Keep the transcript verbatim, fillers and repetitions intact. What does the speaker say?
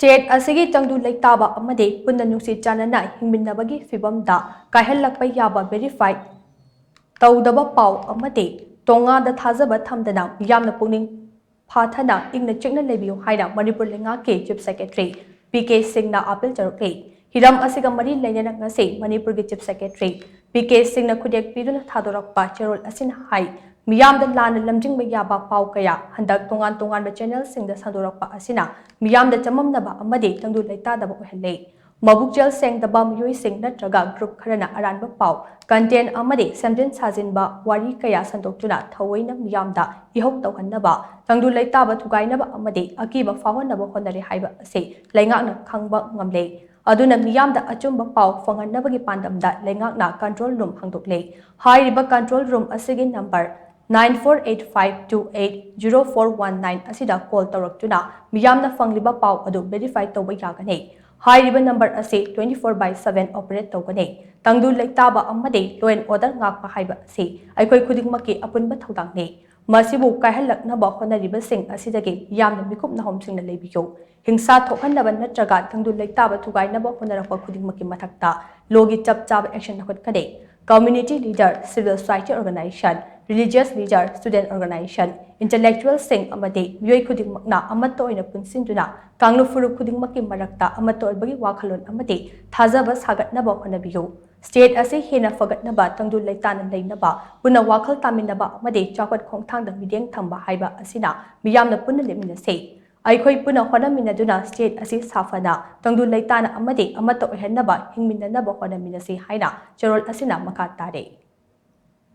State ꯑꯁꯤꯒꯤ ꯇꯪꯗꯨ ꯂꯩꯇꯥꯕ ꯑꯃꯗꯤ ꯄꯨꯟꯅ ꯅꯨꯡꯁꯤ ꯆꯥꯟꯅꯅ ꯍꯤꯡꯃꯤꯟꯅꯕꯒꯤ ꯐꯤꯕꯝꯗ ꯀꯥꯏꯍꯜꯂꯛꯄ ꯌꯥꯕ verify ꯇꯧꯗꯕ ꯄꯥꯎ ꯑꯃꯗꯤ ꯇꯣꯉꯥꯟꯗ ꯊꯥꯖꯕ ꯊꯝꯗꯅ ꯃꯤꯌꯥꯝꯅ ꯄꯨꯛꯅꯤꯡ ꯐꯥꯊꯅ ꯏꯪꯅ ꯆꯤꯛꯅ ꯂꯩꯕꯤꯌꯨ ꯍꯥꯏꯅ ꯃꯅꯤꯄꯨꯔ ꯂꯩꯉꯥꯛꯀꯤ Chief Secretary ꯄꯤ ꯀꯦ ꯁꯤꯡꯅ appeal ꯇꯧꯔꯛꯂꯤ꯫ ꯍꯤꯔꯝ ꯑꯁꯤꯒ ꯃꯔꯤ ꯂꯩꯅꯅ ꯉꯁꯤ ꯃꯅꯤꯄꯨꯔꯒꯤ Chief Secretary ꯄꯤ ꯀꯦ ꯁꯤꯡꯅ ꯈꯨꯗꯦꯛ ꯄꯤꯗꯨꯅ ꯊꯥꯗꯣꯔꯛꯄ ꯆꯦꯔꯣꯜ ꯑꯁꯤꯅ ꯍꯥꯏ, ꯃꯤꯌꯥꯝꯗ ꯂꯥꯟꯅ ꯂꯝꯖꯤꯡꯕ ꯌꯥꯕ ꯄꯥꯎ ꯀꯌꯥ ꯍꯟꯗꯛ ꯇꯣꯉꯥꯟ ꯇꯣꯉꯥꯟꯕ channelꯁꯤꯡꯗ ꯁꯟꯗꯣꯔꯛꯄ ꯑꯁꯤꯅ ꯃꯤꯌꯥꯝꯗ ꯆꯃꯝꯅꯕ ꯑꯃꯗꯤ ꯇꯪꯗꯨ ꯂꯩꯇꯥꯗꯕ ꯑꯣꯏꯍꯜꯂꯦ꯫ ꯃꯕꯨꯛꯆꯦꯜ ꯁꯦꯡꯗꯕ ꯃꯤꯑꯣꯏꯁꯤꯡ ꯅꯠꯇ꯭ꯔꯒ group ꯈꯔꯅ ꯑꯔꯥꯟꯕ ꯄꯥꯎ, content ꯑꯃꯗꯤ ꯁꯦꯝꯖꯤꯟ ꯁꯥꯖꯤꯟꯕ ꯋꯥꯔꯤ ꯀꯌꯥ ꯁꯟꯗꯣꯛꯇꯨꯅ ꯊꯑꯣꯏꯅ ꯃꯤꯌꯥꯝꯗ ꯏꯍꯧ ꯇꯧꯍꯟꯅꯕ, ꯇꯪꯗꯨ ꯂꯩꯇꯥꯕ ꯊꯨꯒꯥꯏꯅꯕ ꯑꯃꯗꯤ ꯑꯀꯤꯕ ꯐꯥꯎꯍꯟꯅꯕ ꯍꯣꯠꯅꯔꯦ ꯍꯥꯏꯕ ꯑꯁꯤ ꯂꯩꯉꯥꯛꯅ ꯈꯪꯕ ꯉꯝꯂꯦ꯫ ꯑꯗꯨꯅ ꯃꯤꯌꯥꯝꯗ ꯑꯆꯨꯝꯕ ꯄꯥꯎ ꯐꯪꯍꯟꯅꯕꯒꯤ ꯄꯥꯟꯗꯝꯗ ꯂꯩꯉꯥꯛꯅ control room ꯍꯥꯡꯗꯣꯛꯂꯦ꯫ ꯍꯥꯏꯔꯤꯕ control room ꯑꯁꯤꯒꯤ number nine four eight five two eight zero four one nine ꯑꯁꯤꯗ call ꯇꯧꯔꯛꯇꯨꯅ ꯃꯤꯌꯥꯝꯅ ꯐꯪꯂꯤꯕ ꯄꯥꯎ ꯑꯗꯨ verify ꯇꯧꯕ ꯌꯥꯒꯅꯤ꯫ ꯍꯥꯏꯔꯤꯕ number ꯑꯁꯤ twenty four by seven operate ꯇꯧꯒꯅꯤ꯫ ꯇꯪꯗꯨ ꯂꯩꯇꯥꯕ ꯑꯃꯗꯤ law and order ꯉꯥꯛꯄ ꯍꯥꯏꯕ ꯑꯁꯤ ꯑꯩꯈꯣꯏ ꯈꯨꯗꯤꯡꯃꯛꯀꯤ ꯑꯄꯨꯟꯕ ꯊꯧꯗꯥꯡꯅꯤ꯫ ꯃꯁꯤꯕꯨ ꯀꯥꯏꯍꯜꯂꯛꯅꯕ ꯍꯣꯠꯅꯔꯤꯕꯁꯤꯡ ꯑꯁꯤꯗꯒꯤ ꯌꯥꯝꯅ ꯃꯤꯀꯨꯞ ꯅꯥꯍꯣꯝꯁꯤꯡꯅ ꯂꯩꯕꯤꯌꯨ꯫ ꯍꯤꯡꯁꯥ ꯊꯣꯛꯍꯟꯅꯕ ꯅꯠꯇ꯭ꯔꯒ ꯇꯪꯗꯨ ꯂꯩꯇꯥꯕ ꯊꯨꯒꯥꯏꯅꯕ ꯍꯣꯠꯅꯔꯛꯄ ꯈꯨꯗꯤꯡꯃꯛꯀꯤ ꯃꯊꯛꯇ lawꯒꯤ ꯆꯞ ꯆꯥꯕ action ꯂꯧꯈꯠꯀꯅꯤ꯫ Community leader, civil society organization, religious leader, student organization, intellectualꯁꯤꯡ ꯑꯃꯗꯤ ꯃꯤꯑꯣꯏ ꯈꯨꯗꯤꯡꯃꯛꯅ ꯑꯃꯠꯇ ꯑꯣꯏꯅ ꯄꯨꯟꯁꯤꯟꯗꯨꯅ ꯀꯥꯡꯂꯨꯞ ꯐꯨꯔꯨꯞ ꯈꯨꯗꯤꯡꯃꯛꯀꯤ ꯃꯔꯛꯇ ꯑꯃꯠꯇ ꯑꯣꯏꯕꯒꯤ ꯋꯥꯈꯜꯂꯣꯟ ꯑꯃꯗꯤ ꯊꯥꯖꯕ ꯁꯥꯒꯠꯅꯕ ꯍꯣꯠꯅꯕꯤꯌꯨ꯫ State ꯑꯁꯤ ꯍꯦꯟꯅ ꯐꯒꯠꯅꯕ, ꯇꯪꯗꯨ ꯂꯩꯇꯥꯅ ꯂꯩꯅꯕ, ꯄꯨꯟꯅ ꯋꯥꯈꯜ ꯇꯥꯃꯤꯟꯅꯕ ꯑꯃꯗꯤ ꯆꯥꯎꯈꯠ ꯈꯣꯡꯊꯥꯡꯗ ꯃꯤꯠꯌꯦꯡ ꯊꯝꯕ ꯍꯥꯏꯕ ꯑꯁꯤꯅ ꯃꯤꯌꯥꯝꯅ ꯄꯨꯟꯅ ꯂꯦꯞꯃꯤꯟꯅꯁꯤ꯫ ꯑꯩꯈꯣꯏ ꯄꯨꯟꯅ ꯍꯣꯠꯅꯃꯤꯟꯅꯗꯨꯅ state ꯑꯁꯤ ꯁꯥꯐꯅ, ꯇꯪꯗꯨ ꯂꯩꯇꯥꯅ ꯑꯃꯗꯤ ꯑꯃꯠꯇ ꯑꯣꯏꯍꯟꯅꯕ ꯍꯤꯡꯃꯤꯟꯅꯅꯕ ꯍꯣꯠꯅꯃꯤꯟꯅꯁꯤ ꯍꯥꯏꯅ ꯆꯦꯔꯣꯜ ꯑꯁꯤꯅ ꯃꯈꯥ ꯇꯥꯔꯤ꯫